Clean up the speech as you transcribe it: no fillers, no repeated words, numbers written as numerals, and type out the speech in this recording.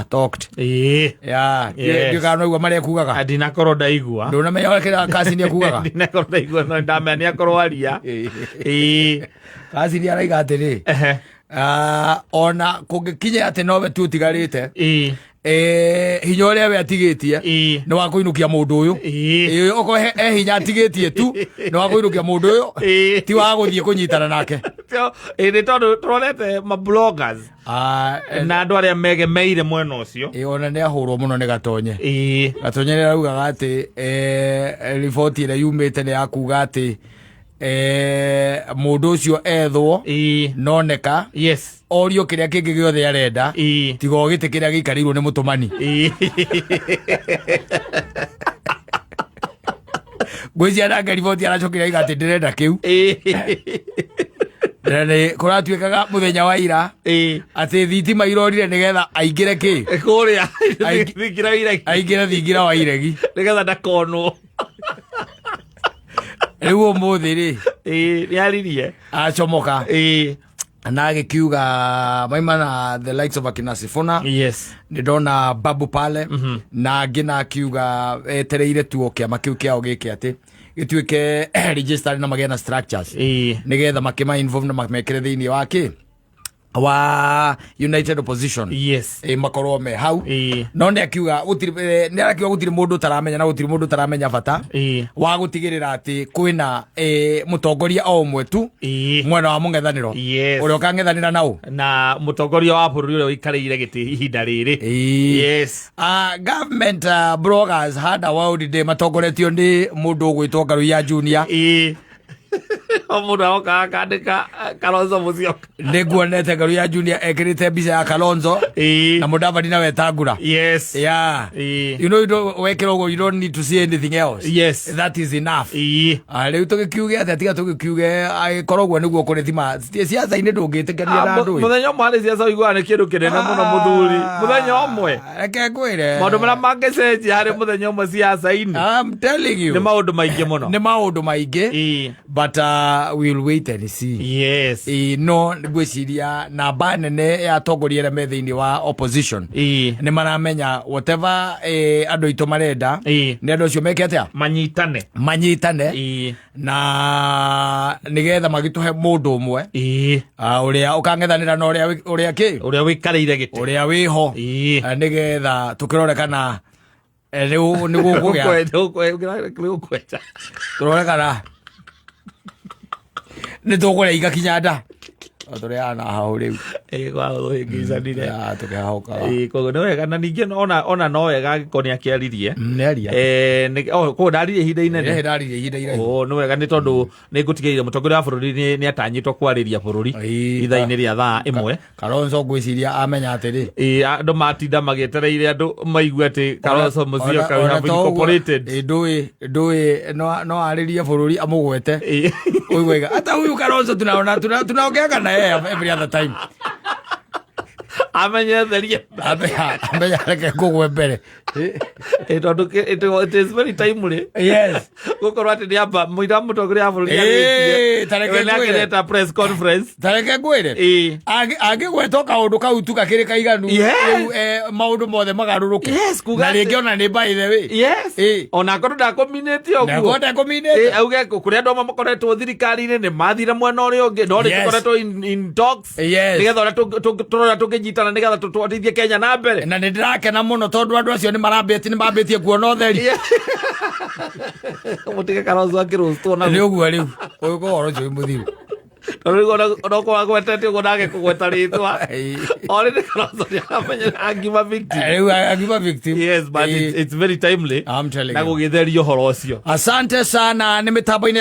Talked. Yeah. Yes. Ndiũ kana noigua marĩa ekugaga. Ndinakorwo ndaigua. Ndũnamenya ũrĩa kĩrĩa Kasini ekugaga. Ndinakorwo ndaigua, no ndamenya nĩ akorwo aria. Kasini araiga atĩrĩ, ona kũngĩkinya atĩ nowe tu ũtigarĩte, hinya ũrĩa we atigĩtie nĩ wa kũinũkia mũndũ ũyũ. Okorwo he hinya atigĩtie tu nĩ wa kũinũkia mũndũ ũyũ, ti wa gũthiĩ kũnyitana nake. Nĩ tondũ tũrorete mabloggers na andũ arĩa megemeire mwena ũcio. Ona nĩ ahũrwo mũno nĩ Gatonye. Gatonye nĩ araugaga atĩ riboti ĩrĩa yumĩte nĩ ya kuga atĩ mũndũ ũcio ethwo noneka orio kĩrĩa kĩngĩ gĩothe arenda tiga o gĩtĩ kĩrĩa gĩikarĩirwo nĩ mũtũmani. Ngwĩciria nake riboti aracokire aiga atĩ ndĩrenda kĩu. Na nĩ kũratuĩkaga mũthenya wa ira atĩ thitima irorire nĩgetha aingĩre kĩ kũrĩa thingira iregi. Aingĩre thingira wa iregi. Nĩgetha ndakonwo. Rĩu ũmũthĩ rĩ, Nĩ aririe. Acomoka na agĩkiuga maima na the likes of akina Sifuna. Nĩ ndona Babu pale na angĩ, na akiuga etereire tu o kĩama kĩu kĩao gĩke atĩ gĩtuĩke registered na magĩe na structures nĩgetha makĩma involve na mamekĩre thĩinĩ wa kĩ wa United Opposition. Makorwo me hau. No nĩ akiuga gũtirĩ nĩ arakiuga gũtirĩ mũndũ ũtaramenya na gũtirĩ mũndũ ũtaramenya bata wa gũtigĩrĩra atĩ kwĩna mũtongoria o ũmwe tu mwena wa mũng'ethanĩro ũrĩa ũkang'ethanĩra nao na mũtongoria wa bũrũri ũrĩa ũikarĩire gĩtĩ ihinda rĩrĩ. Government bloggers had a wild day matongoretio nĩ mũndũ ũgwĩtwo Ngaruiya Junior. O mũndũ aroka akandĩka Kalonzo Musyoka. Nĩ nguonete Ngaruiya Junior ekĩrĩte mbica ya Kalonzo na Mudavadi na Wetangula. You know, you don't, wekĩra ũguo you don't need to see anything else. That is enough. Rĩu tũgĩkiuge atĩa tiga tũgĩkiuge agĩkorwo ũguo nĩguo kũrĩthima siasa-inĩ ndũngĩtĩkania na andũ ĩ. Mũthenya ũmwe harĩ ciaca ũiguaga nĩ kĩndũ kĩnene mũno, mũthuri, mũthenya ũmwe. Reke ngwĩre. Maũndũ marĩa mangĩcenjia harĩ mũthenya ũmwe ciaca-inĩ I'm telling you nĩ maũndũ maingĩ mũno. Nĩ maũndũ maingĩ. But we'll wait and see. No ngwĩciria namba nene ya atongoria arĩa me thĩinĩ wa opposition nĩ maramenya whatever andũ aitũ marenda nĩ andũ acio meke atĩa? Manyitane. Manyitane na nĩgetha magĩtũhe mũndũ ũmwe ũrĩa ũkang'ethanĩra na ũrĩa kĩ ũrĩa wĩikarĩire gĩtĩ ũrĩa wĩho. Nĩgetha tũkĩrore kana rĩu nĩ gũkũgĩa Nĩgũkwenja. Tũrore kana nĩ tũkũrĩa igakinya nda. O tũrĩaga na hau rĩu. Kwahĩngĩcanire. Tũkĩhahũkaga. Koguo nĩ wega na ningĩ ona no wega angĩkorwo nĩ akĩaririe. Nĩ aria. Oh, koguo ndaririe ihinda inene. Ndaririe ihinda iraihu. Oh, nĩ wega nĩ tondũ nĩ ngũtigĩrĩra mũtongoria wa bũrũri nĩ atanyĩtwo kwarĩria bũrũri ithaa-inĩ rĩa thaa 1. Kalonzo ngwĩciria amenya atĩrĩ, Andũ matinda magĩetereire andũ maigue atĩ Kalonzo Musyoka we have incorporated. Ndũĩ no arĩrie bũrũri amũgwete. Ũigua hata huyu Kalonzo tunaona tunaongeaga na yeye every other time. Amenye therie. Amenya reke ngũgwe mbere. Tondũ it is very timely gũkorwo atĩ nĩ amba mũira mũtongoria wa bũrũri Ta reke arĩtie. We nĩ ngwĩre. akĩreta press conference. Ta reke ngwĩre, angĩgwetwo kaũndũ kau tu gakĩrĩ kaiganu, rĩu maũndũ mothe magarũrũke. Yes, kuga na rĩngĩ ona nĩ by the way. Ona akorwo ndakũminĩte ũguo. Nakorwo ndekũminĩte. Auge kũrĩ andũ amwe makoretwo thirikari-inĩ nĩ mathire mwena ũrĩa ũngĩ, no nĩ tũkoretwo in talks nĩgetha ũrĩa tũrora tũngĩnyitana nĩgetha tũtwarithie Kenya na mbere. Na nĩ ndĩrakena mũno tondũ andũ acio nĩ marambĩtie nĩ mambĩtie kuona ũtheri. Mũtige Kalonzo akĩrũstwo Nĩ naguo. ũguo rĩu ũyũ ũhoro ũcio wĩ mũthiru. Tondũ rĩu ona okorwo agwetete ũguo nake kũgweta rĩtwa already Kalonzo nĩ aramenya angiuma victim. Rĩu angiuma victim. Yes, but it's very timely I'm telling na you. gũgĩtheria ũhoro ũcio. Asante sana nĩ mĩtambo-inĩ.